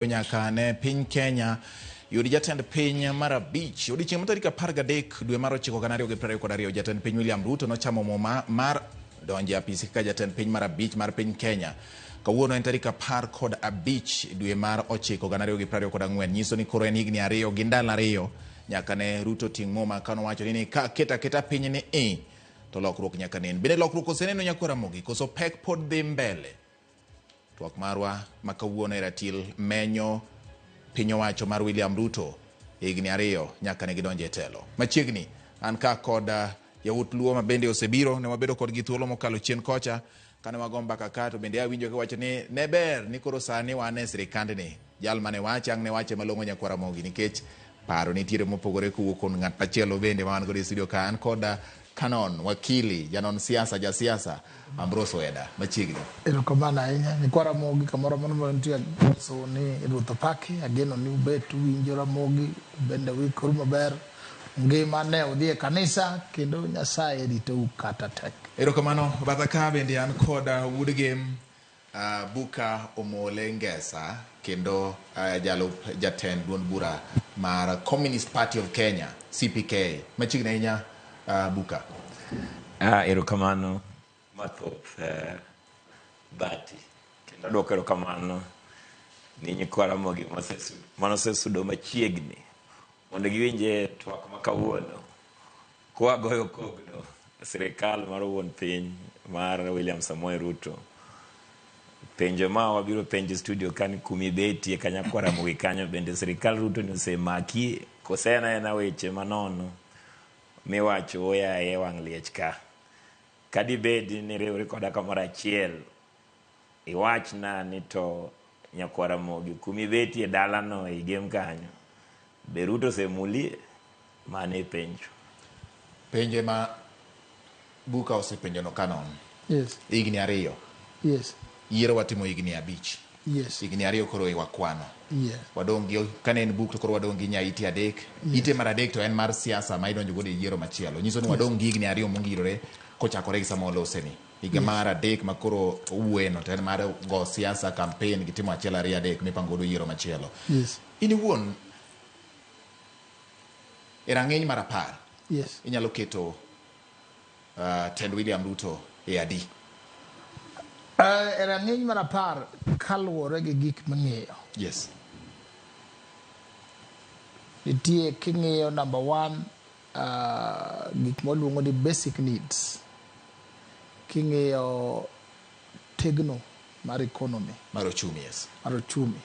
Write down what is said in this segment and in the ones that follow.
Nyaka ne piny Kenya yud jatend piny mar abich. Odiechieng' ma tarik 13 dwe mar ochiko gana ariyo gi 22, jatend piny William Ruto nochamo muma mar donjo e apisi kaka jatend piny mar abich mar piny Kenya. Kawuono en tarik 15 dwe mar ochiko gana ariyo gi 24, nyiso ni koro en higni 2 gi ndalo 2 nyaka ne Ruto ting' muma kanowacho ni ka keto aketa piny ni i to lokruok nyaka nen. Bende lokruok oseneno nyakwar Ramogi koso pek pod dhi mbele? Twak marwa ma kawuono e ratil menyo piny owacho mar William Ruto higni 2 nyaka ne gidonjo e telo. Machiegni an ka kod yawuot Luo ma bende osebiro, ne wabedo kodgi thuolo mokalo chien kocha kane wago mbaka ka, to bende awinjo kiwacho ni ne ber ni koro sani wan e sirikandni. Jal mane wache ang' ne wache malong'o nyakwar Ramogi nikech paro nitiere mopogore kowuok kuom ng'at machielo bende ma wan godo e studio ka. An kod Canon, wakili, janon siasa, jasiasa Ambrose Oeda machiegni. Erokamano ahinya. Nyikwa Ramogi kamoro amora ma untie agoso ni Ruoth opaki. Ageno ni ubet uwinjo Ramogi, bende uikoru maber. Ngima ne udhi e kanisa kendo Nyasaye ritou kata tek. Erokamano. Batha ka bende an kod wuod Gem, Buka Omole Ngesa kendo jalup jatend duond bura mar Communist Party of Kenya CPK. Machiegni ahinya Buka. Erokamano mathoth Bati. Kendo aduoko erokamano ni nyikwa Ramogi manosesudo machiegni mondo giwinje twak ma kawuono. Kwagoyo kogno sirikal mar wuon piny mar William Samoei Ruto. Penjo ma wabiro penjo e studio ka ni kumi betie kanyakwa Ramogi kanyo bende sirikal Ruto ni osemaki kose en aena weche manono miwacho oyaye wang' liech ka. Kadibed ni riwri koda kamoro achiel iwachna ni to nyakwar Ramogi kuma ibetie dalano e Igem kanyo be Ruto osemulie? Mano e penjo. Penjo ema Buka osepenjono Canon. Yes. Higni 2. Yes. Yiero watimo higni 5. Yes. Higni 2 koro iwakwano. Yes. Wadong' gi kane en buk to koro wadong' gi nyaiti 3. Yes. Ite mar 3 to en mar siasa ma idonjo godo e yiero machielo. Nyiso ni wadong' gi higni 2 mongirore kochakore gi sama waloseni. Higa mar 3 ma koro owuoyeno to en mar go siasa, campaign gi timo 1 2 3 mipango godo yiero machielo. Yes. In iwuon e rang'iny mar 10. Yes. Inyalo keto tend William Ruto e adi? E rang'iny mar 10 kaluwore gi gik ming'iyo. Yes. Nitie king'iyo number 1 gik mwaluongo ni basic needs. King'iyo tegno mar economy. Mar ochumi, yes. Mar ochumi.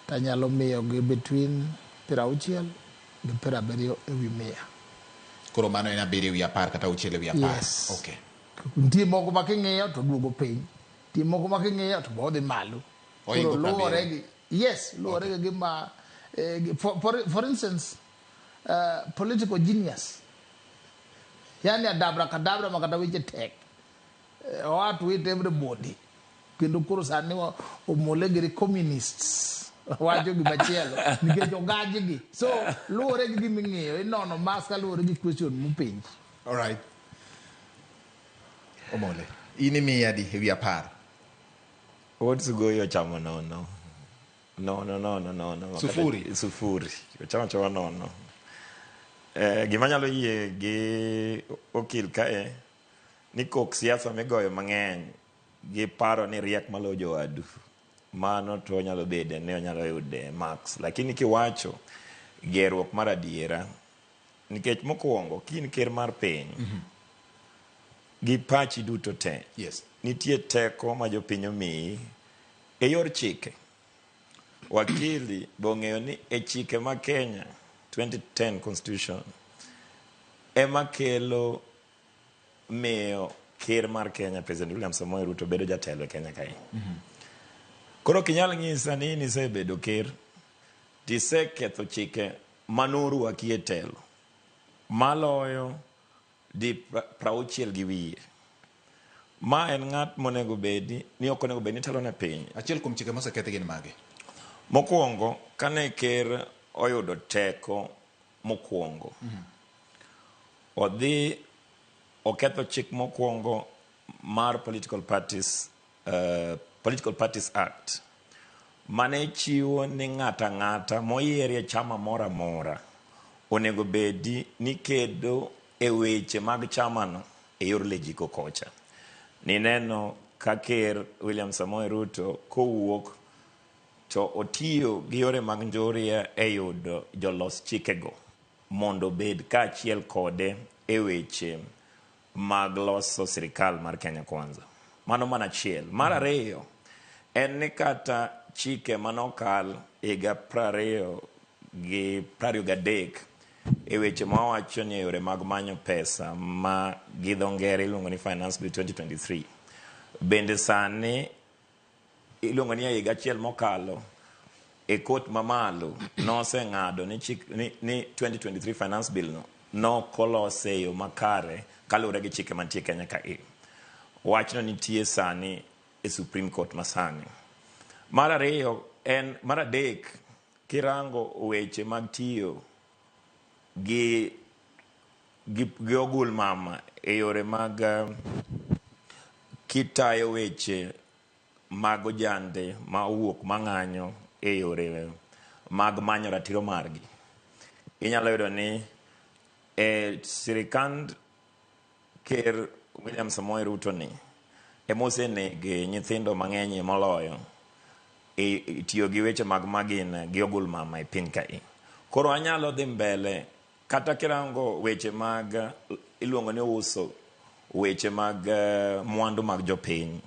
Tanyalo miyo gi between 60 gi 70 e wi 100. Koro mano en 7 e wi 10 kata 6 e wi 10. Yes. Okay. Nitie moko ma king'iyo to duogo piny. Nitie moko ma king'iyo to bo dhi malo. Oingo Koro luwore 70. gi, yes, luwore gi gima, for instance, political genius. Yani adabra kadabra makata weche tek. Oa to wit everybody. Kendo koro sani omole gi communists. Wacho gimachielo nikech ogajgi. So luwore gi gima ing'iyo, inono mas kaluwore gi question mopenji. All right. Omole, in imiye adi e wi 10? Wuod Sugoi ochamo nono. Nono, nono, nono. Sufuri. Sufuri. Ochamo achama nono. Gima nyalo yie gi okil kae ni kok siasa migoyo mang'eny gi paro ni riek maloyo jowadu. Mano to onyalo bede ni onyalo yude marks. Lakini kiwacho gerruok mar adiera, nikech mokwongo ka in ker mar piny, gi pachi duto te, Yes. nitie teko ma jopiny omiyi e yor chike. Wakili be ong'eyo ni e chike ma Kenya 2010 Constitution ema kelo miyo ker mar Kenya President William Samoei Ruto bedo jatelo e Kenya kae. Koro ok inyal nyisa ni in isebedo ker tiseketho chike manorwaki e telo maloyo di 60 gi wiye. Ma en ng'at monego bedi ni ok onego bed ni telo ne piny. Achiel kuom chike mosekethi gin mage? Mokwongo, kane ker oyudo teko mokwongo, odhi oketho chik mokwongo mar Political Parties, Political Parties Act mane chiwo ni ng'ato ang'ata moyier e chama moro amora onego bedi ni kedo e weche mag chamano e yor lejiko kocha. Nineno ka Ker William Samoei Ruto kowuok to otiyo gi yore mag njoria e yudo jolos chikego mondo obed kaachiel kode e weche mag loso sirikal mar Kenya Kwanza. Mano mana achiel. Mar ariyo, en ni kata chike manokal higa 2023 e weche mawacho ni e yore mag manyo pesa ma gi dho ngere iluongo ni Finance Bill 2023 bende sani iluongo ni e higa achiel mokalo e kot mamalo noseng'ado ni, chik, ni 2023 Finance Bill no nokolose e yo makare kaluwore gi chike mantie Kenya ka e. Wachno nitie sani e Supreme Court masani. Mar ariyo en mar adek kirango weche mag tiyo gi ogul mama e yore mag kitayo weche mag ojande ma owuok mang'anyo e yore mag manyo ratiro margi. Inyalo yudo ni e sirikand Ker William Samoei Ruto ni emosenege nyithindo mang'eny moloyo e tiyo gi weche mag magina gi ogul mama e piny kae. Koro anyalo dhi mbele kata kirango weche mag iluongo ni uso weche mag mwandu mag jopiny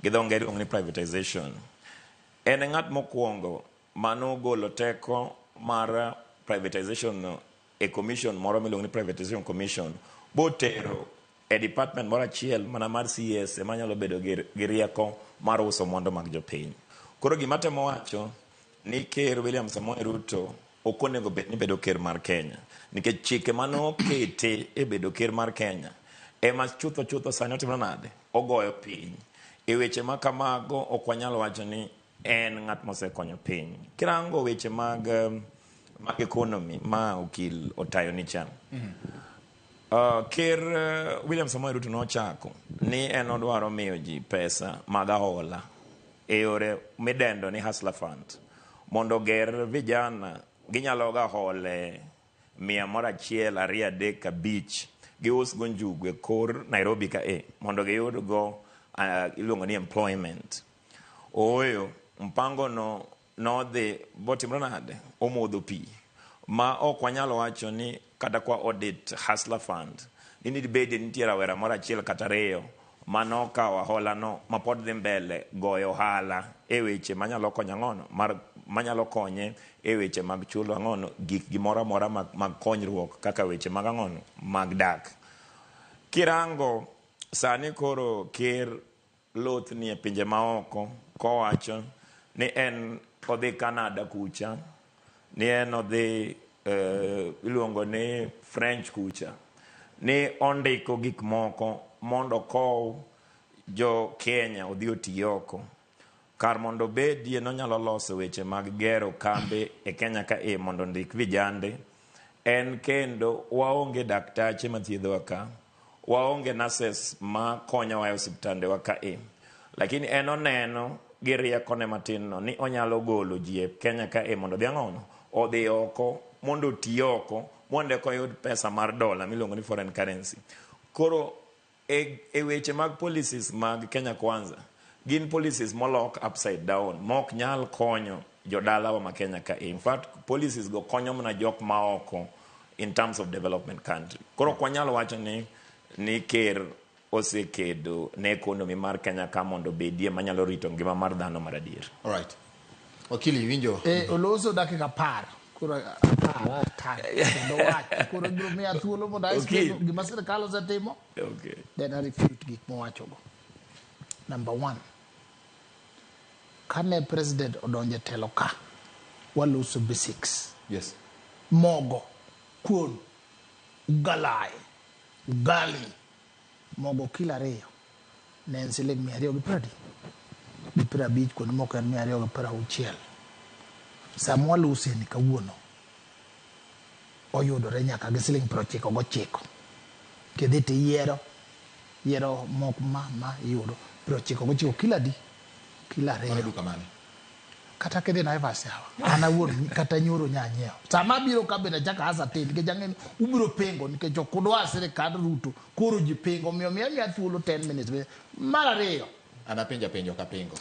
gi dho ngere iluongo ni privatization. En ng'at mokwongo manogolo teko mar privatization no e commission moro miluongo ni privatization commission botero e department moro achiel mana mar CS ema nyalo bedo gi rieko mar uso mwandu mag jopiny. Koro gima temo wacho ni Ker William Samoei Ruto ok onego bed ni bedo ker mar Kenya nikech chike mane okete e bedo ker mar Kenya ema chutho chutho sani otimo nade ogoyo piny. E weche ma kamago ok wanyal wacho ni en ng'at mosekonyo piny. Kirango weche mag economy ma okil otayo ni cha. Ker William Samoei Ruto nochako ni en odwaro miyo ji pesa mag ahola e yore midendo ni Hustler Fund mondo oger vijana ginyalo ga hole 100 1 2 3 5 gius go njugu e kor Nairobi ka e mondo giyud go iluongo ni employment. Ooyo, mpango no nodhi botimre nade omodho pi ma ok wanyal wacho ni kata kwa audit Hustler Fund ni dibedi nitie rawera moro achiel kata ariyo manokawo hola no mapod dhi mbele goyo ohala e weche manyalo konyo ang'ono mar manyalo konye e weche mag chulo ang'ono gik gimoro amora mag konyruok kaka weche mag ang'ono mag dak. Kirango sani koro ker loth ni e pinje maoko kowacho ni en odhi Canada kucha, ni en odhi iluongo ni French kucha, ni ondiko gik moko mondo okow jo Kenya odhi oti oko. Kar mondo obedie nonyalo loso weche mag gero kambe e Kenya ka e mondo ondik vijande. En kendo waonge daktache mathiedhowa ka, waonge nurses ma konyowa e osiptandewa ka e. Lakini en oneno gi riekone matin no ni onyalo golo ji e Kenya ka e mondo odhi ang'ono odhi oko mondo oti oko mondo eka oyud pesa mar dola miluongo ni foreign currency. Koro e weche mag policies mag Kenya Kwanza gin policies molok upside down mok nyal konyo jodalawa ma Kenya ka e. In fact, policies go konyo mana jok maoko in terms of development country. Koro ok wanyal wacho ni ker osekedo ne economy mar Kenya ka mondo obedie manyalo rito ngima mar dhano mar adier. Alright. Wakili winjo. Oloso dakika 10. Koro 10 kendo wach. Koro ibiro miya thuolo mondo a explain gima sirikal osetimo. Okay. Then I refute gik mowachogo. Number 1. Kane president odonjo e telo ka, waloso basics. Yes. Mogo, kuon, ugalai, ugali, mogo kilo 2 ne en siling 250, kuonde moko en 260. Sama walose ni kawuono, oyudore nyaka gi siling 99. Kidhi tiyiero, yiero mok ma iyudo 99 kilo adi? Kilo 2. Mano duka mane? Kata kidhi Naivas yawa, an awuon kata nyoro nya nyiewo. Sama abiro ka bende achako ascertain nikech ang'e ni ubiro pingo nikech ok udwar sirikand Ruto koro ji pingo omiyo miya miya thuolo 10 minutes. Mar ariyo, An apenjo apenjo ok apingo.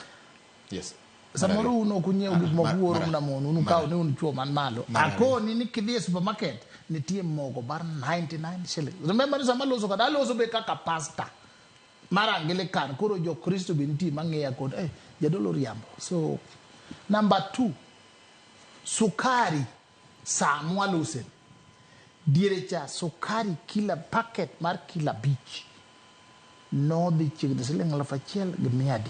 Yes. Samoro un ok unyiew gik moko uoro mana mon un ukawo ni un chuo man malo. Akoni ni kidhi e supermarket nitie mogo mar 99 shillings. Remember ni sama aloso kada aloso be kaka pastor mar Anglican koro jo Kristo be nitie mang'iya kod eh, jadolo riambo. So number 2 sukari saa mwalose diere cha sukari kila packet mar kilo 5 nodhi chiegni siling 1,100 adi.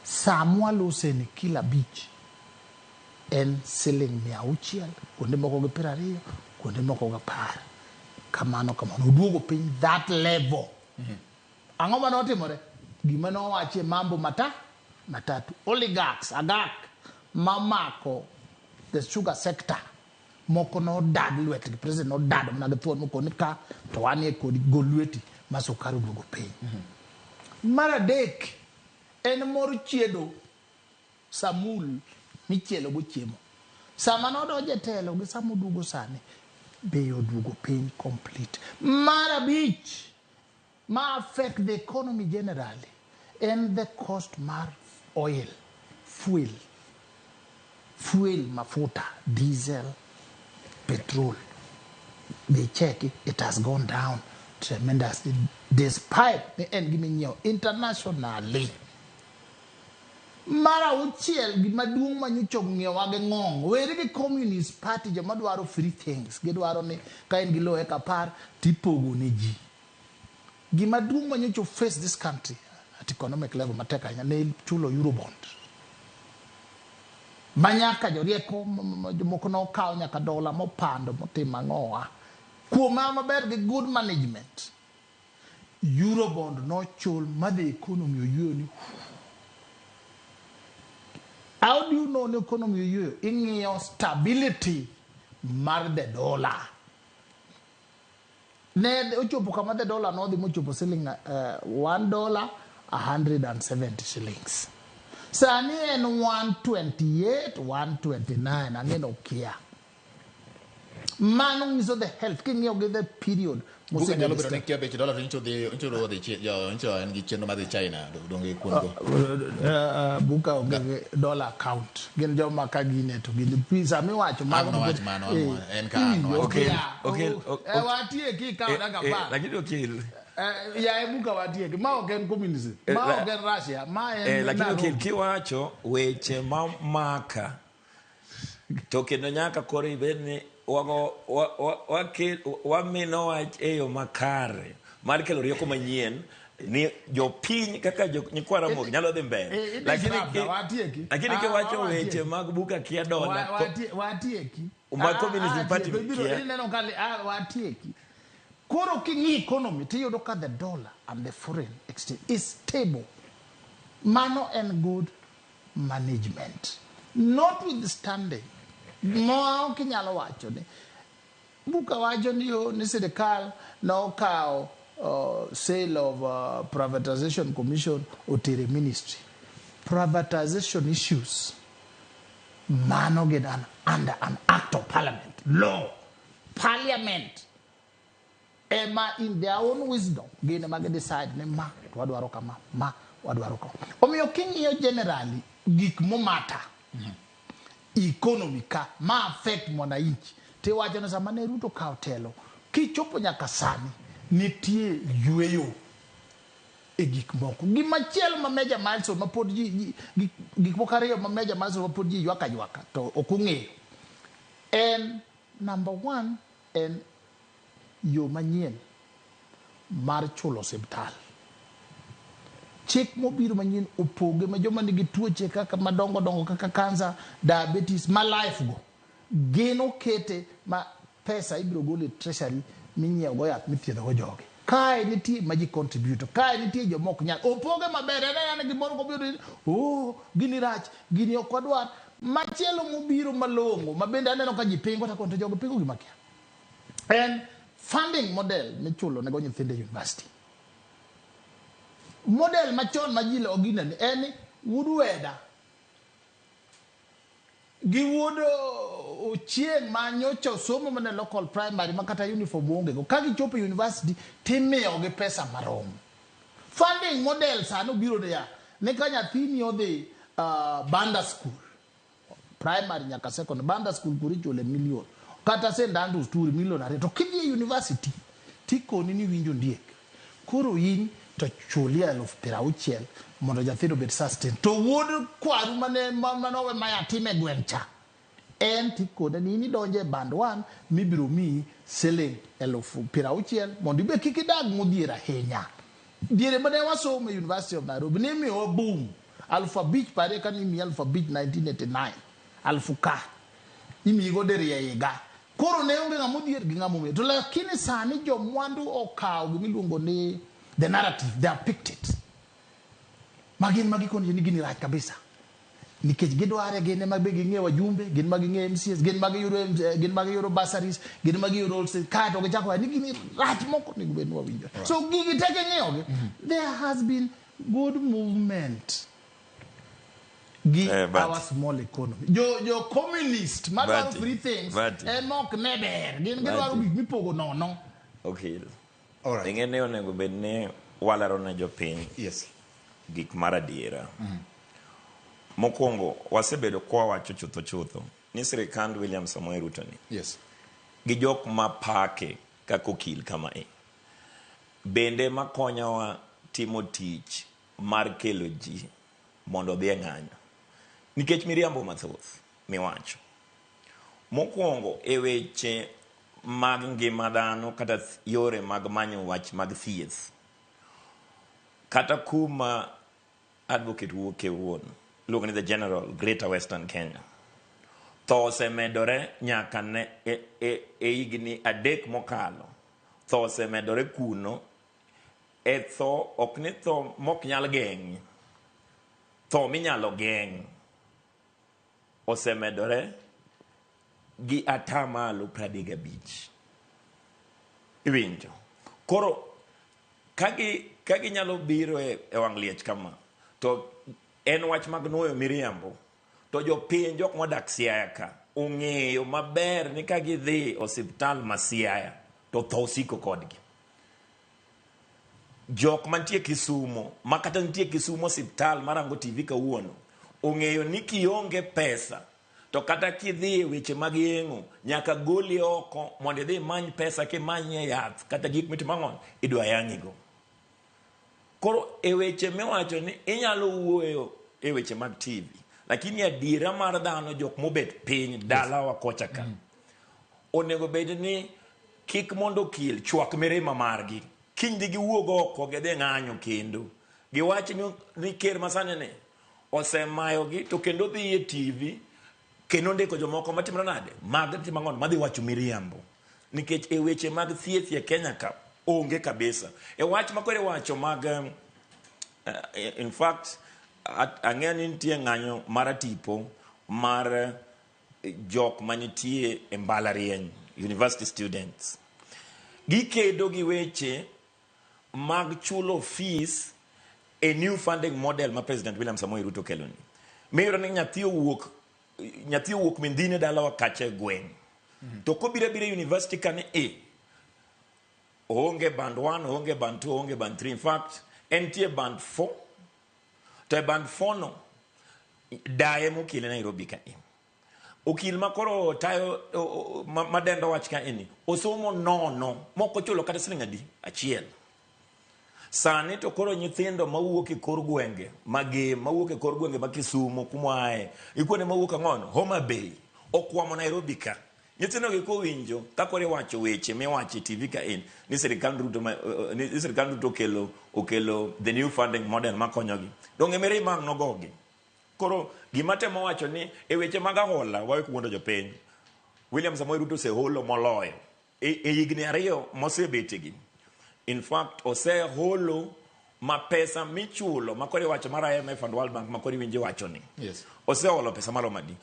Saa mwaloseni kilo 5 en siling 600, kuonde moko gi 20, kuonde moko gi 10. Kamano kamano, oduogo piny that level. Ang'o mane otimore? Gima nowachie mambo matatu. Oligarchs, agak, mamako the sugar sector moko nodad lwetgi, president nodado mana gi thuon mokoni ka to wanie kodi gol lweti ma sukari oduogo piny. Mar adek en mor chiedo samul michielo go chiemo. Sama nodonjo e telo gi sama oduogo sani, bei oduogo piny complete. Mar abich ma affect the economy generally en the cost mar oil, fuel, fuel mafuta, diesel, petrol. They check it has gone down tremendously despite ni en gima inyiewo internationally. Mar auchiel gima duong' ma nyocha ong'iewa gi ng'ong, weri gi Communist Party joma dwaro free things, gidwaro ni ka in gi lowo eka 10 tipogo ne ji. Gima duong' ma nyocha face this country at economic level matek ahinya ne chulo Eurobond. Ma nyaka jorieko jomoko nokawo nyaka dola mopando motimo ang'owa. Kuom ma maber gi good management, Eurobond nochul ma the economy oyweyo ni How do you know ni economy oyweyo? Ing'iyo stability mar the dollar. Ne ochopo kama the dollar nodhi mochopo siling $1 170 shillings. Sani en 128, 129, ang'e ni okia. Mano nyiso the health king'iyo gi the period Buga nyalo bedo ni kia bech dola to nyicho dhi nyicho odhi nyicho en gi chenro mar dhi China donge kuon go. Buka onge gi dollar account. Gin joma ka gine to gin pisa miwacho mago. Ang' nowach mano, en ka ang' nowach. Okil, Watieki ikawo dakika 10. Lakini okil. Yaye buka watieki. Ma ok en communism. Ma ok en Russia. Ma en Lakini okil Nairobi. kiwacho weche ma maka to kendo nyaka koro ibed ni wamino wach e yo makare mar kelo rieko manyien ni jopiny kaka nyikwa Ramogi nyalo dhi mbele. Lakini kiwacho weche mag buka kia dola watieki. Ma Communist Party kia. Ineno ka watieki. Koro king'i economy tiyudo ka the dollar and the foreign exchange is stable. Mano en good management. Notwithstanding, ma ok inyalo wacho ni buka wacho ni yo ni sirikal nokawo sale of privatization commission otere ministry. Privatization issues mano gin under an act of parliament, law. Parliament ema in their own wisdom gin ema decide ni ma to wadwaro kama, ma wadwaro kama. Omiyo king'iyo generally gik momata economy ka ma affect mwananchi tiwacho ni sama ne Ruto kawo telo kichopo nyaka sani nitie yweyo e gik moko. Gimachielo ma major milestone ma pod ji gik moko ariyo ma major milestone ma pod ji ywak aywaka to ok ong'eyo en number 1 en yo manyien mar chulo osiptal. Chik mobiro manyien opoge ma joma nigi tuoche kaka madongo dongo kaka kansa, diabetes, ma life go gin okete ma pesa ibiro gol e treasury minyiewo go yath mithiedho go jogi. Kae nitie ma ji contribute, kae nitie joma ok nyal. Opoge maber, en anena gimoro kobiro, oh, gini rach, gini ok wadwar. Machielo mobiro malong'o, ma bende aneno ka ji pingo, to to jogi pingo gima kia. En funding model michulo nego nyithindo e university. Model machon ma ji ogina ni en ni wuod weda Gi wuod Ochieng' ma nyocha osomo mana e local primary ma kata uniform onge go. Ka gichopo e university timiyogi pesa marom. Funding model sani obiro niya, ni ka nyathini odhi Banda school, primary nyaka secondary, Banda school koro ichule million, kata St. Andrews Turi million 2, to kidhi e university tikoni ni winjo ondiek. Koro in to chulie 60,000 mondo nyathino obed sustain. To wuod kwaru mane manowe ma yatim e gweng' cha, en tikone ni in idonjo e band 1 mibiro miyi siling 60,000 mondo ibe kik idag modhier ahinya. Diere mane wasomo e University of Nairobi nimiyowa boom 5,000 parie ka nimiyi 5,000 1989 alufu ka imiyigo diriyo e higa. Koro ne onge ng'ama odhier gi ng'ama omewo. To lakini sani jomwandu okawo gima iluongo ni the narrative, they have picked it. Ma gin ma gikoni ni gini rach kabisa. Nikech gidware gin ema be ging'e wajumbe, gin ma ging'e MCAs, gin ma giyudo gin ma giyudo bursaries, gin ma giyudo all things. Kaeto gichako wacho ni gini rach moko onego bed ni wawinjo. So gigi te king'iyogi, there has been good movement gi our small economy. Jo communist madwaro free things ema ok ne ber. Gin gidwaro gik mipogo nono. Okil. Ing'e ni onego bed ni walero ne jopiny gik mar adiera. Mokwongo, wasebedo kwawacho chutho chutho ni sirikand William Samoei Ruto ni gi jok mapake kaka okil kamae bende makonyowa timo tich mar kelo ji mondo odhi e ng'anyo nikech miriambo mathoth miwacho. Mokwongo e weche mag ngima dhano kata yore mag manyo wach mag thieth kata kuma advocate wuoke wuon iluongo ni the general Greater Western Kenya tho osemedore nyaka ne e higni 3 mokalo tho osemedore kuno e tho ok ni tho mok nyal geng', tho minyalo geng' osemedore gi atamalo 35. Iwinjo? Koro ka ginyalo biro e wang' liech kama, to en wach mag nuoyo miriambo, to jopiny jok modak Siaya ka ong'eyo maber ni ka gidhi osiptal ma Siaya to tho osiko kodgi. Jok mantie Kisumo, ma kata nitie Kisumo osiptal marango TV kawuono, ong'eyo ni kionge pesa to kata kidhi e weche mag yeng'o nyaka goli oko mondo idhi imany pesa kimanye yath kata gik mitimo ang'o idwa yang'igo. Koro e weche miwacho ni inyalo wuoyo e weche mag TV, lakini adiera mar dhano jok mobet piny dalawa kocha ka onego bed ni kik mondo okil chwak mirima margi kiny dhi giwuog oko gidhi ng'anyo kendo giwach ni ker masani ni osemayogi to kendo dhi e TV kendo ndiko jomoko matimore nade mag timo ang'o madhi wacho miriambo nikech e weche mag thieth e Kenya ka onge kabisa e wach ma koro iwacho mag in fact ang'eyo ni nitie ng'anyo mar tipo mar jok manitie e mbalariany university students gikedo gi weche mag chulo fees e new funding model ma President William Samoei Ruto okeloni. Miyudo ni nyathi owuok Mindhine dalawa kacha e gweng'. To kobiro abira e university ka ni e oonge band 1, oonge band 2, oonge band 3. In fact, entie band 4. To e band 4 no, daye mokele Nairobi ka e. Okil ma koro tayo madendo wach ka eni osomo nono mok ochulo kata siling adi achiel. Sani to koro nyithindo mawuok e kor gwenge magi mawuok e kor gwenge ma Kisumo kumwae ikuonde mawuok ang'ono Homa Bay okwamo Nairobi ka. Nyithindo gi kowinjo ka koro iwacho weche miwacho e TV ka en ni sirikand Ruto ni sirikand Ruto okelo the new funding model makonyogi. Donge mirima ang' nogogi? Koro gima temo wacho ni e weche mag ahola wawe wuondo jopiny. William Samoei Ruto oseholo moloyo e higni 2 mosebetegi. In fact oseholo ma pesa michulo ma koro iwacho mar IMF and World Bank ma koro iwinjo iwacho ni. Oseholo pesa maromo adi?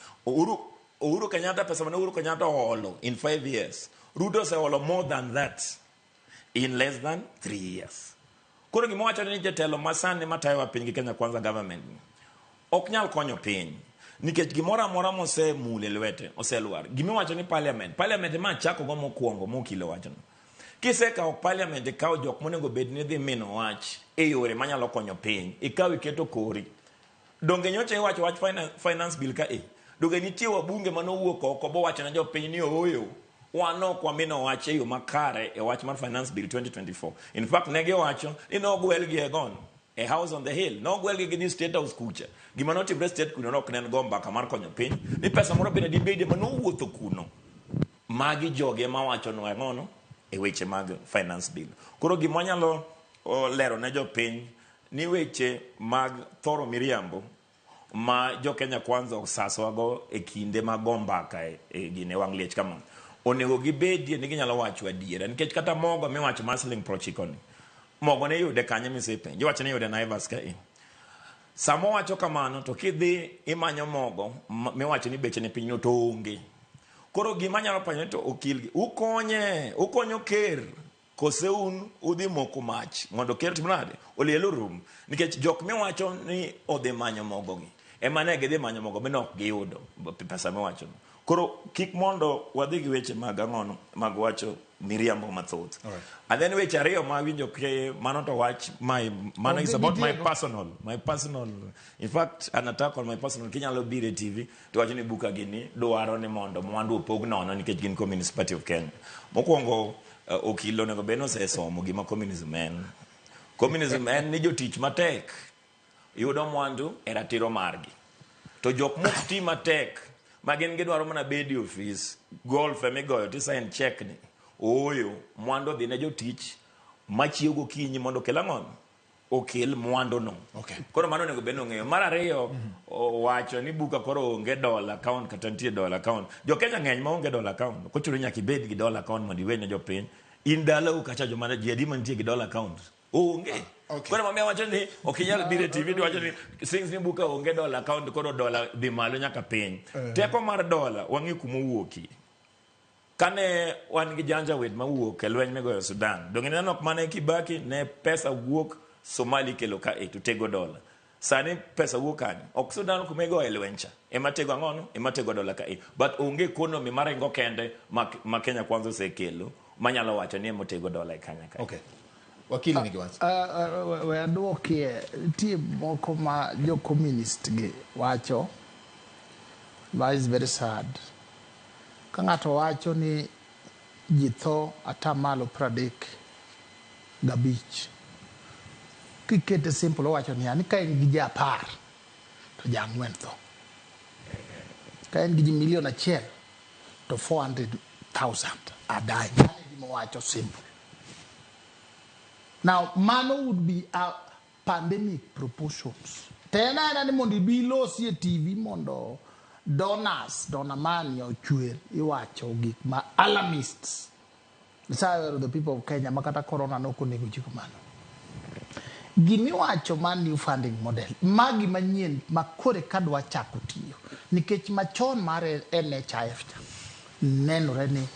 Uhuru Kenyatta pesa mane Uhuru Kenyatta oholo in 5 years. Ruto oseholo more than that in less than 3 years. Koro gima wacho ni jatelo masani matayowa piny gi Kenya Kwanza government ni ok nyal konyo piny. Nikech gimoro amora mosemule lwete oselwar. Gimiwacho ni parliament, parliament ema achako go mokwongo mokilo wachono. Kisekawo parliament ikawo jok monego bed ni dhi mino wach e yore manyalo konyo piny, ikawo iketo kori. Donge nyocha iwacho wach finance bill ka e? Donge nitie wabunge manowuok oko bowacho ne jopiny ni ooyo, wan ok wamino wach e yo makare e wach mar finance bill 2024. In fact, ne giwacho ni nogwelgi e gono e House on the Hill, nogwelgi gidhi State House kucha. Gima notimre State kuno ne ok ne en go mbaka mar konyo piny, ni pesa moro bende dibedie manowuotho kuno. Magi jogi ema wachonwa ang'ono e weche mag finance bill. Koro gima wanyalo lero ne jopiny ni weche mag thoro miriambo ma jo Kenya Kwanza osaswago e kinde mag go mbaka e gine wang' liech kama, onego gibedie ni ginyalo wacho adiera, nikech kata mogo miwacho mar siling 90 ni, mogo ne iyude kanye misepenjo? Iwacho ni iyude Naivas ka e. Sama owacho kamano to kidhi imanyo mogo miwacho ni beche ni piny no to onge. Koro gima anyalo penjo ni to okil gi, ukonye, ukonyo ker kose un udhi moko mach mondo ker otim nade? Oliel orum. Nikech jok miwacho ni odhi manyo mogo gi, ema ne gidhi manyo mogo mi ok giyudo pesa miwacho no. Koro kik mondo wadhi gi weche mag ang'ono mag wacho miriambo mathoth. And then weche ariyo ma awinjo ke mano to wach my mano is about my personal, my personal, in fact an attack on my personal. Kinyalo biro e TV to wacho ni buka gini dwaro ni mondo mwandu opog nono nikech gin Communist Party of Kenya. Mokwongo okil onego bed ni osesomo gima communism en. Communism en ni jotich matek yudo mwandu e ratiro margi. To jok mok ti matek ma gin gidwaro mana bedo e ofis, golf emigoyo ti sign check ni. Ooyo, mwandu odhi ne jotich machiew gokinyi mondo okel ang'ono? Okel mwandu no. Koro mano onego bed ni ong'eyo. Mar ariyo, owacho ni buka koro onge dollar account kata nitie dollar account. Jo Kenya ng'eny ma onge dollar account. Ok ochuno ni nyaka ibed gi dollar account mondo iwe ne jopiny. In dalau kacha joma ji adi mantie gi dollar account? Onge. Koro mamiyo wacho ni ok inyal biro e TV to wacho ni since ni buka onge dollar account koro dollar dhi malo nyaka piny. Teko mar dollar wang'e kuma owuokie. Kane wan gi Janjaweed mawuok e lweny migoyo Sudan, donge ineno ok mane Kibaki ne pesa wuok Somali ikelo ka e to tego dola. Sani pesa wuok kanye? Ok Sudan kuma igoye lweny cha. Ema tego ang'ono? Ema tego dola ka e. But onge economy maringo kende ma Kenya Kwanza osekelo manyalo wacho ni ema otego dola e Kenya ka. Wakili nigi wach. We aduokie, nitie moko ma jo communist gi wacho, ma is very sad. Ka ng'ato wacho ni ji tho atamalo 35, kikete simple owacho niya ni ka in gi ji 10 to ji 4 tho. Ka in gi ji milion 1 to 400,000 are dying. Mano e gima owacho simple. Now, mano would be a pandemic proportions. To en aena ni mondo ibi ilosi e TV mondo donors, donor money ochwer, iwacho gik ma alarmists. Nyasaye ohero the people of Kenya ma kata corona ne ok onego ji kamano. Gimiwacho mar new funding model, ma gima nyien ma kore ka dwa chako tiyo. Nikech machon mar NHIF cha, nenore ni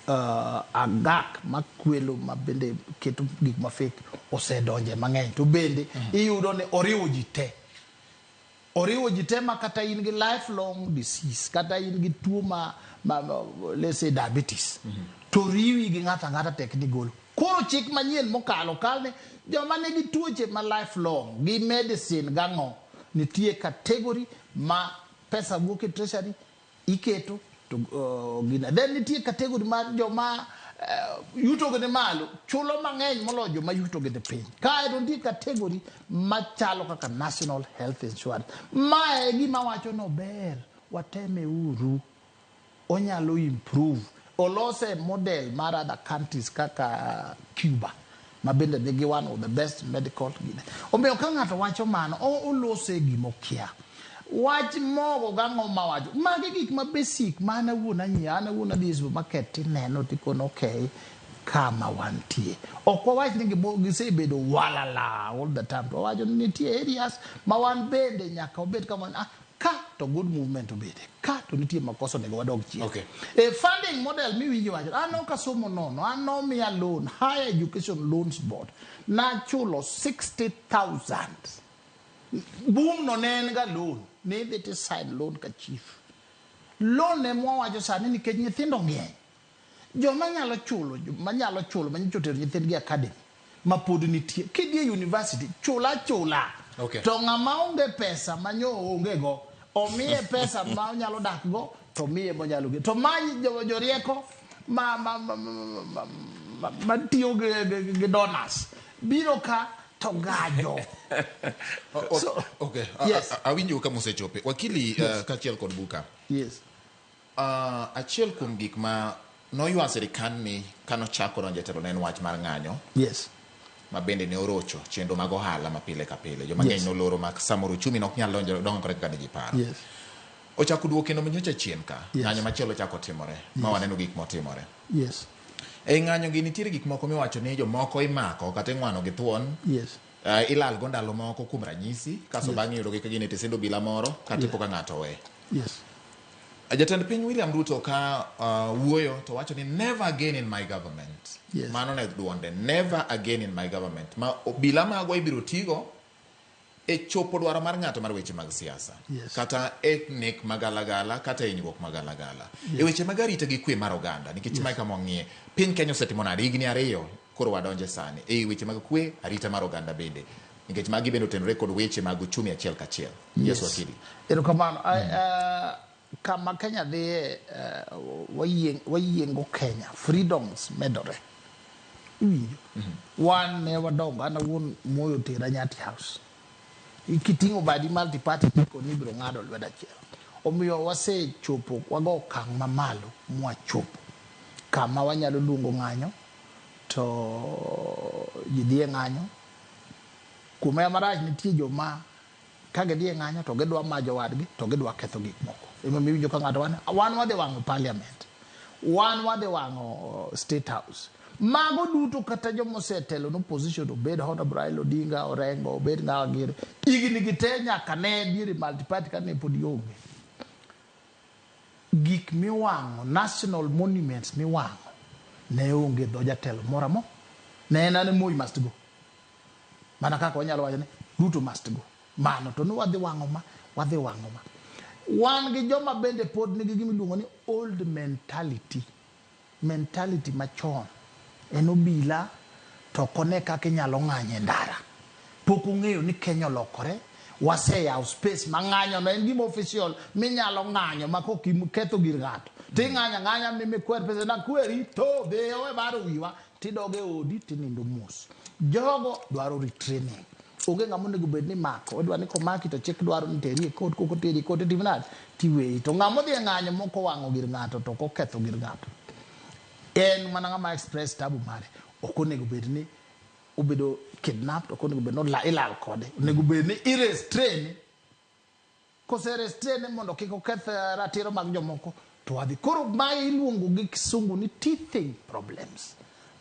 agak makwelo ma bende keto gik ma fake osedonje mang'eny. To bende iyudo ni oriwo ji te. Oriwo ji te ma kata in gi lifelong disease, kata in gi tuo ma let's say diabetes, to riwi gi ng'ato ang'ata tek ni golo. Koro chik manyien mokalo kal ni joma nigi tuoche ma lifelong gi medicine gang'o, nitie category ma pesa wuok e treasury iketo to gina. Then nitie category mar joma yuto gi ni malo chulo mang'eny moloyo joma yuto gi ni piny. Kae to nitie category machalo kaka National Health Insurance. Mae e gima wacho no ber, wateme uru. Onyalo improve. Olose model mar other countries kaka Cuba, ma bende nigi one of the best medical gine. Omiyo ka ng'ato wacho mano, olose gima okia. Wach mogo gang'o mawacho. Magi gik ma basic ma an awuon anyiewo, an awuon adhi e supermarket tineno tikono okay, kama wantie. Ok wawach ni gisebedo walala all the time. To wawacho ni nitie areas ma wan bende nyaka wabed kama, ka to good movement obede, ka to nitie makosa onego wadog chien. E funding model miwinjo wacho, an ok asomo nono, an nomiya loan, Higher Education Loans Board, nachulo 60,000. Boom no ne en ga loan. Ne idhi ti sign loan ka chief. Loan ne mwawacho sani nikech nyithindo ng'eny. Joma nyalo chulo, joma nyalo chulo manyocha otero nyithindgi academy ma pod nitie. Kidhi e university, chula chula. Okay. To ng'ama onge pesa manyo onge go, omiye pesa ma onyalo dak go, to miye monyalo ge. To ma jorieko ma tiyo gi donors biro ka to gajo. So, okay. Yes. Awinjo ka musechope. Wakili, kaachiel kod Buka. Yes. Achiel kuom gik ma noywa sirikandni kanochako donjo e telo ne en wach mar ng'anyo. Yes. Ma bende ne orocho chenro mag ohala ma pile ka pile. Joma ng'eny noloro ma samoro uchumi ne ok nyal dongore kaka ne ji paro. Yes. Ochako duogo kendo manyocha chien ka. Yes. Ng'anyo machielo ochako timore. Ma waneno gik motimore. Yes. E ng'anyo gi nitiere gik moko miwacho ni jomoko imako kata ing'wano gi thuon. Yes. Ilal go ndalo moko kuom ranyisi, kaso Yes. bang'e iyudo gi ka gin e tesend obila moro, kata Yes. ipo ka ng'ato owe. Yes. Jatend piny William Ruto ka wuoyo to wacho ni never again in my government. Yes. Mano ne duonde, never again in my government. Ma obila magwa ibiro tigo e chopo dwaro mar ng'ato mar weche mag siasa. Yes. Kata e nek magalagala, kata e hinyruok magalagala. Yes. E weche mag arita gi kwe mar oganda, nikech Yes. mae kama wang'iye, piny Kenya osetimo nade higni 2 koro wadonje sani. E weche mag kwe, arita mar oganda bende. Nikech magi bende otenore kod weche mag uchumi achiel kachiel. Yes, Yes. wakili. Erokamano. Kama Kenya dhiye, wayiengo Kenya, freedoms medore. Iwinjo? Wan ne wadongo, an awuon Moi otera Nyati House. Kiting'o badi multi-party tiko ni ibiro ng'ado lwedo achiel. Omiyo wasechopo, wago okang' mamalo mwachopo. Kama wanyalo luongo ng'anyo, to ji dhi e ng'anyo. Kuom hera marach nitie joma ka gidhi e ng'anyo to gidwa ma jowadgi to gidwa ketho gik moko. Emomiyo iwinjo ka ng'ato wan wadhi wang'o parliament, wan wadhi wang'o state house. Mago duto kata joma osetelo no opposition, obed Honorable Raila Odinga, Orengo, obed ng'awa gini, higni gi te nyaka ne diere multi-party kane pod ionge. Gik miwang'o, national monuments miwang'o, ne onge dho jatelo moro amora. Ne en ane Moi must go. Mana kaka wanyalo wacho ni Ruto must go. Mano to ni wadhi wang'o ma, wadhi wang'o ma. Wan gi joma bende pod nigi gima iluongo ni old mentality. Mentality machon. En obila to ok one kaka inyalo ng'anyo e ndara. Pok ong'eyo ni Kenya olokore. Waseyawo space ma ng'anyo no en gima official minyalo ng'anyo ma kok iketho gir ng'ato. Ting'anyo ang'anya mikwer pesa na kweri to dhi owe mar wiwa tidog e odi tinindo mos. Jogo dwaro retraining. Onge ng'ama onego bed ni mako. Odwa ni komaki to chik dwaro ni teri e court, kok oteri e court itimo nade? Tiweyi. To ng'ama odhi e ng'anyo mok owang'o gir ng'ato to ok oketho gir ng'ato. En mana ng'ama express tabu mare. Ok onego bed ni obedo kidnapped, ok onego bed ni ilal kode. Onego bed ni i-restrain. Kose restrain mondo kik oketh ratiro mag jomoko to wadhi. Koro mae iluongo gi kisungu ni teething problems.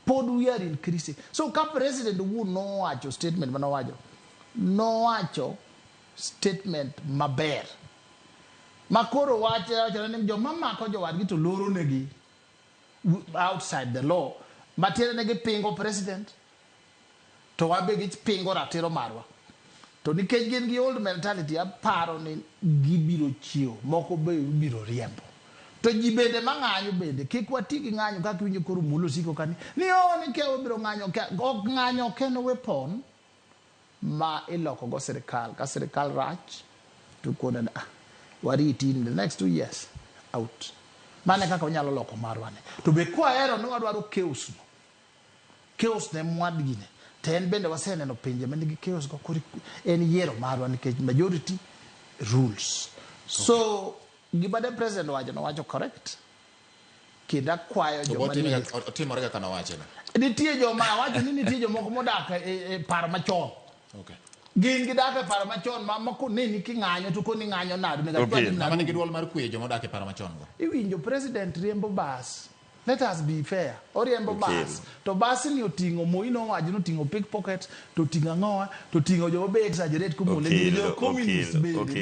Pod we are increasing. So ka president owuon nowacho statement manowacho, nowacho statement maber. Ma koro wacho ni joma mako jowadgi to loro negi outside the law. Matiende ni gipingo president to wabe gipingo ratiro marwa. To nikech gin gi old mentality, aparo ni gibiro chiewo, moko be ibiro riembo. To ji bende mang'anyo bende, kik wati gi ng'anyo kaka iwinjo koro mulo siko kani. Ni o ni kia wabiro ng'anyo, kia, ok ng'anyo ok en weapon ma iloko go sirikal. Ka sirikal rach, to kone ni, wariti in the next 2 years, out. Mano e kaka wanyalo loko marwa ni. To be kwahero ni wadwaro chaos no. Chaos ne mwadgi ne. To en bende waseneno pinje ma nigi chaos go, koro en yiero marwa nikech majority rules. So, gima ne president owacho, nowacho correct. Kendo akwayo To joma nigi otimore kaka nowacho no. Nitie joma, awacho ni nitie jomoko modak e paro machon. Okay. Gin gidak e paro machon ma moko neni king'anyo to koni ng'anyo nade, onego Okay. achwadi Ng'ama nade. nigi duol mar kwe joma odak e paro machon go. Iwinjo president riembo bus. Let us be fair. Oriembo Okay. bus. To bus ni oting'o Moi nowacho ni oting'o pickpocket, to oting'o ang'owa, to oting'o joma be exaggerate komole Okay, gi jo okay, communist bende. okay.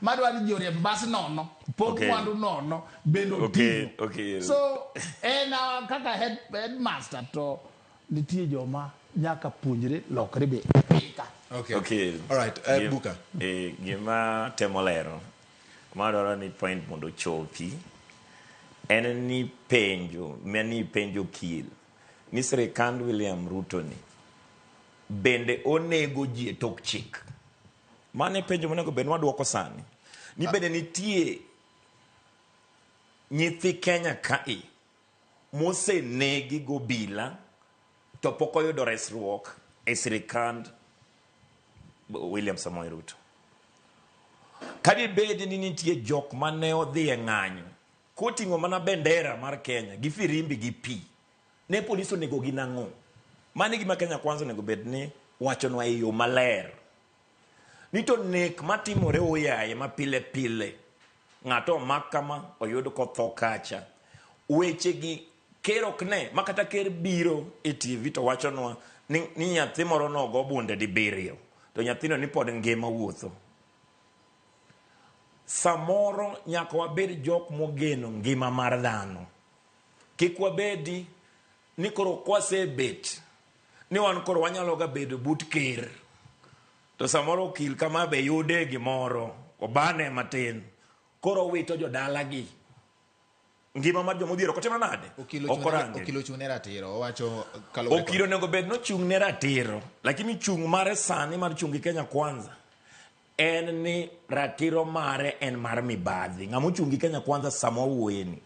Ma dwa ni ji oriemb bus nono, pog Okay. mwandu nono, bende Okay, oting'o. okay. So, en kaka headmaster to nitie joma nyaka puonjre lokre be. Okay. Okay. All right, Buka. Gima temo lero madwaro ni point mondo ochopi en ni penjo mani penjo okil ni sirikand William Ruto ni bende onego ji e tok chik. Mano e penjo monego bed ni waduoko sani. Ni bende nitie nyithi Kenya kae mosenegi gobila to pok oyudo resruok e sirikand William Samoei Ruto. Kadibed ni nitie jok mane odhi e ng'anyo koting'o mana bendera mar Kenya gi firimbi gi pi, ne polis onego gi nang'o? Mano e gima Kenya Kwanza onego bed ni wachonwa e yo maler. Ni to nek matimore oyaye ma pile pile, ng'ato omak kama, oyud kotho kacha. Weche gi ker ok ne, ma kata ker biro e TV to wachonwa ni nyathi moro nogo bunde dibiriyo, to nyathino ni pod ngima wuotho. Samoro nyaka wabed jok mogeno ngima mar dhano. Kik wabedi ni koro kwasebet ni wan koro wanyalo ga bedo but ker, to samoro okil kama be yude gimoro, obane matin, koro owito jodalagi. Ngima mar joma odhier ok otimo nade? Ok orange. Okil ochung' ne ratiro, owacho kaluwore Okil onego bed nochung' ne ratiro, lakini chung' mare sani mar chung' gi Kenya Kwanza en ni ratiro mare en mar mibadhi. Ng'ama ochung' gi Kenya Kwanza sama wawuoyeni.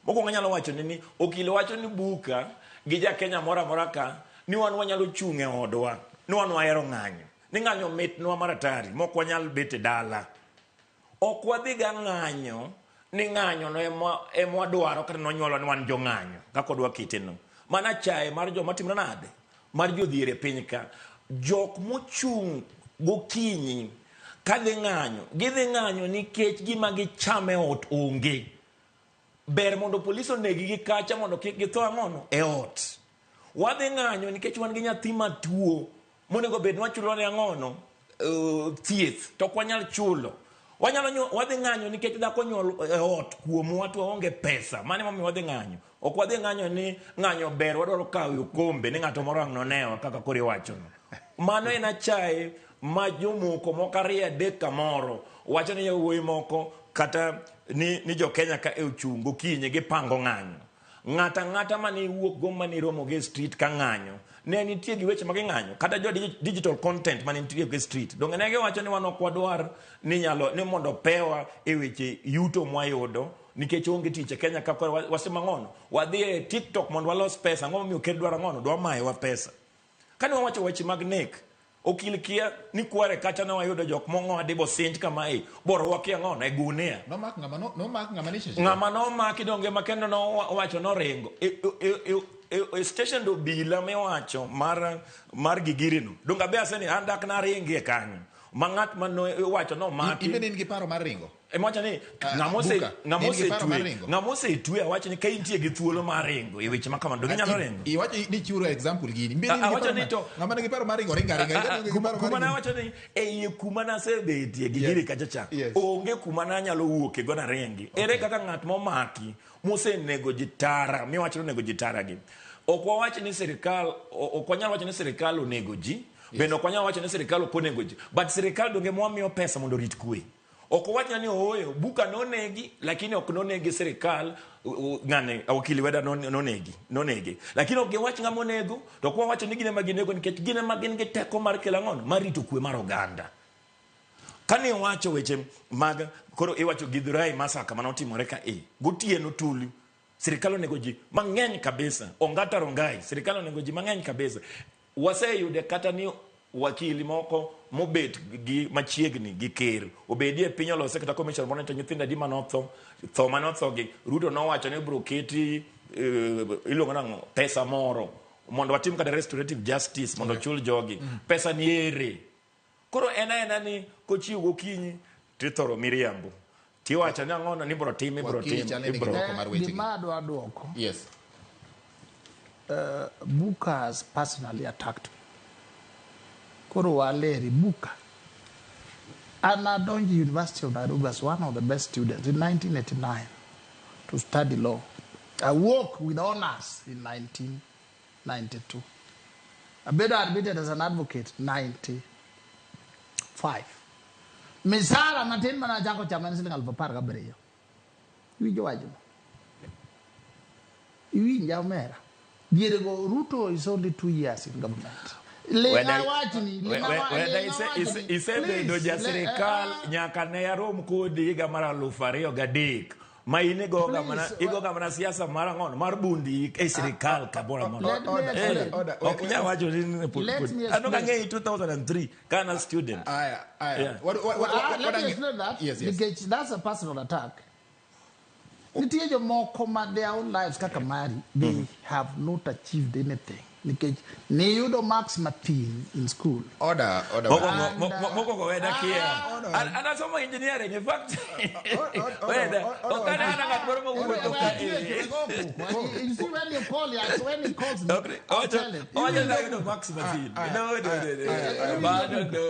Mokwongo anyalo wacho ni okil wacho ni Buka gi ja Kenya moro amora ka ni wan wanyalo chung' e odwa, ni wan wahero ng'anyo, ni ng'anyo mitnwa mar atari, mok wanyal bet e dala. Ok wadhi ga ng'anyo ni ng'anyo no ema wadwaro kata nonyuolwa ni wan jong'anyo kaka odwa kete no. Mana chaye mar joma timre nade? Mar jodhier e piny ka. Jok mochung' gokinyi kadhi ng'anyo, gidhi ng'anyo nikech gima gichamo e ot onge. Ber mondo polis onegi gi kacha mondo kik githo ang'ono e ot. Wadhi ng'anyo nikech wan gi nyathi matuo monego bed ni wachulo ne ang'ono thieth to ok wanyal chulo. Wadhi ng'anyo nikech dhako nyuol e ot kuomwa to waonge pesa. Mano emomiyo wadhi ng'anyo. Ok wadhi ng'anyo ni ng'anyo ber wadwaro kawo okombe ni ng'ato moro ang' nonewa kaka koro iwachono. Mano en achaye ma jomoko moko ariyo adek kamoro wacho ni yawuoyi moko kata ni jo Kenya ka e ochung' gokinyi gipango ng'anyo. Ng'ato ang'ata mane iwuok go mane iromo go e street ka ng'anyo, ne nitie gi weche ma ging'anyo, kata jo digital content mane nitie go e street. Donge ne giwacho ni wan ok wadwar ni nyalo ni mondo pewa e weche yuto mwayudo nikech onge tich e Kenya ka koro wasema ang'ono, wadhi e TikTok mondo walos pesa. Ang'o momiyo ker dwaro ang'ono? Dwa mayowa pesa. Kane wawacho weche mag nek, okil kia ni kware kacha ne wayudo jok mong'adi bosinj kamae, borwaki ang'ono e gunia. Nomak ng'ama no, nomak ng'ama ni seche. Ng'ama nomaki donge ma kendo nowacho noringo. E station do bila miwacho mar gigirino. Donge abe aseni an dak naringie kanyo. Ma ng'at ma nowacho nomaki. In bende in gi paro mar ringo? Emawacho ni Buka, in gi paro mar ringo? Ng'ama osetwe awacho ni ka intie gi thuolo mar ringo e weche ma kamano, donge inyalo ringo? Iwacho ni chiwo example gini. Bende in gi Awacho paro ni mar to ng'ama nigi paro mar ringo, ringo aringa. Ringo gi paro mar kuma ringo. nawacho ni e iye kuma nasebetie gi giri kacha cha, onge kuma nanyalo wuoke go naringi. Ere kaka ng'at momaki mosenego ji tara, miwacho ni onego ji tara gi. Ok wawach ni sirikal, ok wanyal wacho ni sirikal onego ji, bende ok wanyal wacho ni sirikal ok onego ji. But sirikal donge mwamiyo pesa mondo orit kwe. Ok owachna ni ooyo, Buka nonegi, lakini ok nonegi sirikal, ng'ane, wakili Weda nonegi. Lakini ok giwach ng'ama onego, to ok wawacho ni gin ema ginego nikech gin ema gin gi teko mar kelo ang'ono, mar rito kwe mar oganda. Kane iwacho weche mag, koro iwacho Githurai massacre mane otimore ka e, gotieno tulu, sirikal onego ji mang'eny kabisa. Ongata Rongai, sirikal onego ji mang'eny kabisa. Waseyude kata ni wakili moko mobet gi machiegni gi ker obedie piny olose kata commission moro to nyithindo adi manotho, tho manotho gi Ruto nowacho ni ibiro keti iluongo nang'o pesa moro mondo watim kata restorative justice mondo ochul jogi. Pesa ni ere? Koro en aena ni kochiew gokinyi tithoro miriambo tiwacho ni ang'ono ni ibiro tim, ibiro Wakili tim, chal ni nigi ibiro dwoko mar wechegi. Gima adwa dwoko. Yes. Buka has personally attacked me. Koro waleri Buka. An adonjo University of Nairobi as one of the best students in 1989 to study law. I worked with honors in 1992. Abedo admitted as an advocate 93. 5. Misara matin mana achako chamo en siling 17,000. Iwinjo wachno? Iwinja omera? Dierego Ruto is only 2 years in government. Ling'a wachni, ling'a wachni. Isebedo ja sirikal nyaka ne arom kodi higa mar 2003 ma in igoga mana igoga mana siasa mar ang'ono mar bundi e sirikal kamoro amora. Ok nyal wacho ni ano kang'eyi 2003 kana student. Let me explain that. Yes. Nikech that's a personal attack. Nitie jomoko ma their own lives kaka mari, they have not achieved anything. Nikech niyudo marks matin in school. Order. Mokwongo weda kia. An asomo engineering, in fact. Weda. Ok an ng'at moro mowuotho ka. You see when you call, when he calls me, I'll tell him. Owacho ni ayudo marks matin. No. No.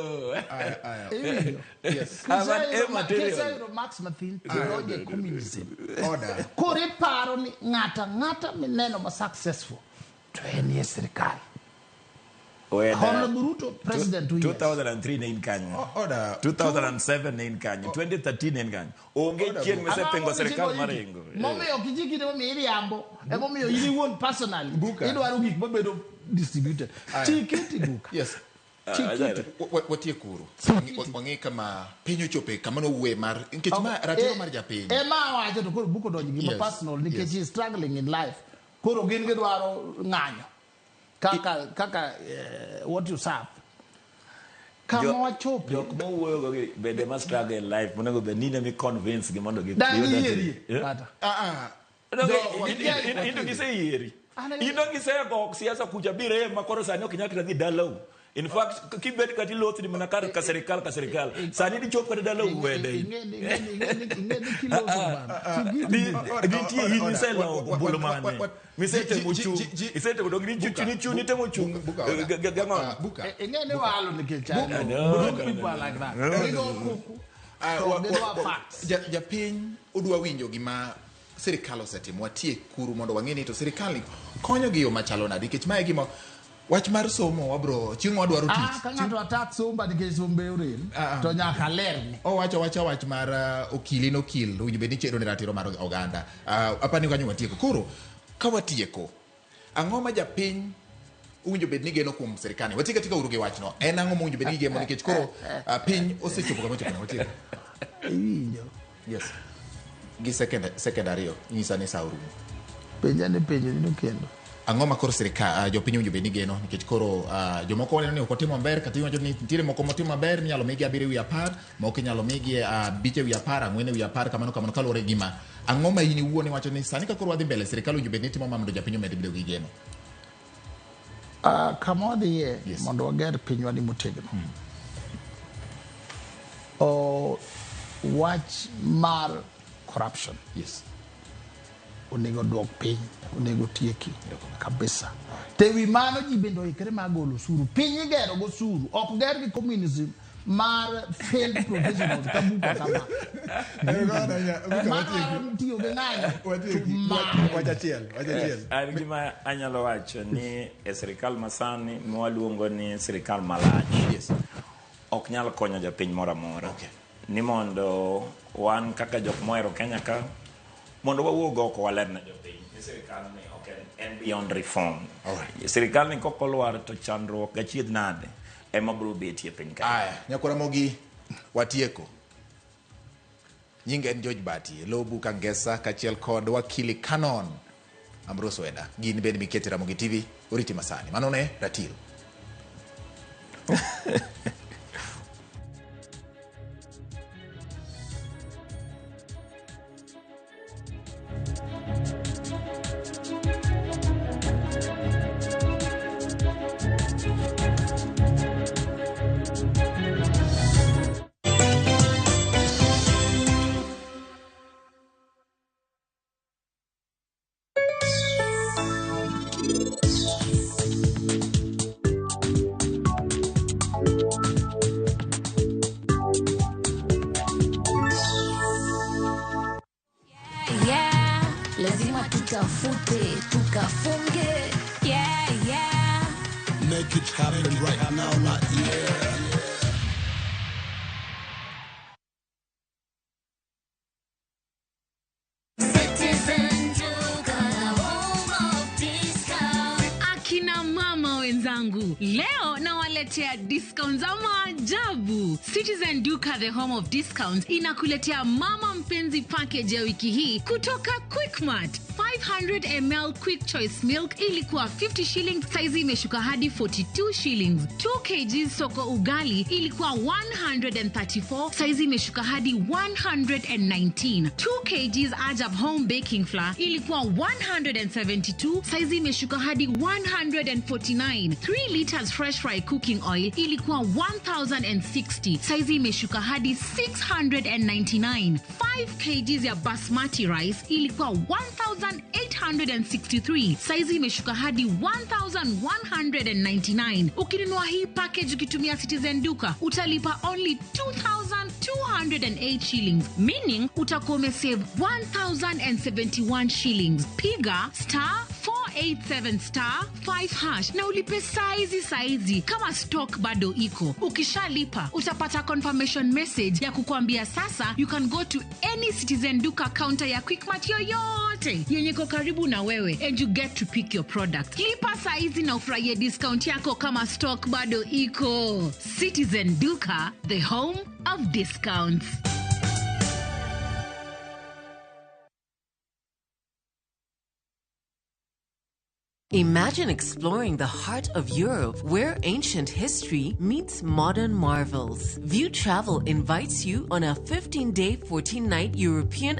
Yes. Kiseyudo marks matin, tidonjo e communism. Order. Koro iparo ni ng'ata ang'ata mineno ma successful to en e sirikal. Honorable Ruto, president 2 years. 2003 ne in kanyo. Order. 2007 ne in kanyo. 2013 ne in kanyo. Onge chieng' misepingo sirikal maringo. Momiyo ok ichikine momiyo iriambo, emomiyo in iwuon personally idwaro gik mabedo distributed. Chikiti Buka. Yes. Watiekuru. Wang'e kama piny ochope kama nowuoye mar nikech ma ratiro mar japiny. Ema awacho to koro Buka odonjo gima personal nikech he is struggling in life. Koro gin gidwaro ng'anyo. Kaka what you serve. Kama wachope. Jok mowuoyo go gi bende ma struggle in life monego bed ni ne mi convince gi mondo gi Dang yieri. Kata. Into giseyieri. Into gisego siasa kucha bire ma koro sani ok nyal kata dhi dalau. In fact, kibet kata ilothni mana kar ka sirikal ka sirikal. Sani dichop kata dalau wede. Nitie in miseloko ombulu mane. Misetemo chung'. Isetemo dong ni temo chung'. Gang'o? Buka. Ing'e ni walo nikech an. People are like that. Gigo kuku. To gidwa facts. Japiny odwa winjo gima sirikal osetimo. Watiekuru mondo wang'e ni to sirikal ni konyo gi yo machalo nade nikech mae gima wach mar somo wabro chieng' wadwaro tich. Ka ng'ato attack somba nikech sombe orem to nyaka lerni. Owacho wacha wach mar okili nokil owinjo bed ni chedo ne ratiro mar oganda. Apani kanyo watieko. Koro ka watieko, ang'o ma japiny owinjo bed ni geno kuom sirikal? Watieko tika uru gi wachno. En ang'o mowinjo bed ni gemo nikech koro piny osechopo kama ochopo. Watieko. Iwinjo. Yes. Gi second ariyo nyisa ni sa orumo. Penja ni penjo ni kendo. Ang'o ma koro sirikal jopiny owinjo bed ni geno nikech koro jomoko waneno ni ok otimo maber kata iwacho ni nitiere moko motimo maber minyalo migi 7 ewi 10 moko inyalo migi 5 ewi 10 4 ewi 10 kamano kamano kaluwore gi gima ang'o ma in iwuon iwacho ni sani ka koro wadhi mbele sirikal owinjo bed ni timo ma mondo japiny omed bedo gi geno. Kama wadhiye Yes. mondo wager pinywa ni motegno. Wach mar corruption Yes. onego duok piny, onego tieki kabisa. To ewi mano ji bende oikre mar golo osuru. Piny igero go osuru, ok ger gi communism mar failed professionals ka Buka kama. Madwaro tiyo gi ng'anyo to Wach achiel, wach achiel. An gima anyalo wacho ni e sirikal masani mwaluongo ni sirikal malach Yes. ok nyal konyo japiny moro amora. Okay. Ni mondo wan kaka jok mohero Kenya ka mondo wawuog oko waler ne jopiny ni sirikal ni ok en beyond reform. Alright. Sirikal ni kok olwar to chandruok gachiedh nade ema biro betie e piny ka. Aya, nyakwara mogi watieko. Nyinga en George Bati, Lobu Kangesa kaachiel kod wakili Canon Ambrose Weda. Gin bende mikete Ramogi TV oriti masani. Mano ne ratiro. Yeah, lazima tutafute tukafunge. Yeah. Make it happen right now, like yeah. wangu, leo nawaletea discount za maajabu. Citizen Duka, the home of discounts, inakuletea mama mpenzi package ya wiki hii kutoka Quickmart. 500 ml Quick Choice Milk ilikuwa 50 shillings, saizi imeshuka hadi 42 shillings. 2 kg soko ugali ilikuwa 134, saizi imeshuka hadi 119. 2 kg Ajab Home Baking Flour ilikuwa 172, saizi imeshuka hadi 149. 3 liters fresh fry cooking oil ilikuwa 1060, saizi imeshuka hadi 699. 5 kg ya basmati rice ilikuwa 1863, saizi imeshuka hadi 1199. Ukinunua hii package ukitumia Citizen Duka utalipa only 2208 shillings, meaning utakuwa umesave 1071 shillings. Piga star 487 star 5 hash na ulipe saizi saizi kama stock bado iko. Ukishalipa utapata confirmation message ya kukuambia sasa you can go to any Citizen Duka counter ya Quickmart yoyote yenye iko karibu na wewe and you get to pick your product. Lipa saizi na ufurahie discount yako kama stock bado iko. Citizen Duka, the home of discounts. Imagine exploring the heart of Europe where ancient history meets modern marvels. View Travel invites you on a 15 day, 14 night European